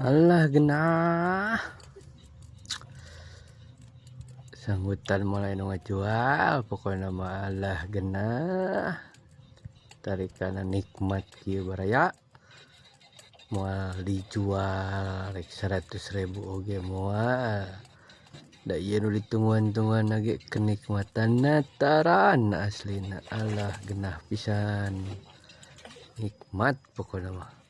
Alah, genah sanggutan mulai nu ngajual. Pokoknya mah alah, genah tarikan, nikmat kieu, baraya. Moal dijual rek 100.000 oge moal da. Ieu nu ditungguan-tungguan lagi, kenikmatan taran aslina. Alah, genah pisan, nikmat pokoknya mah.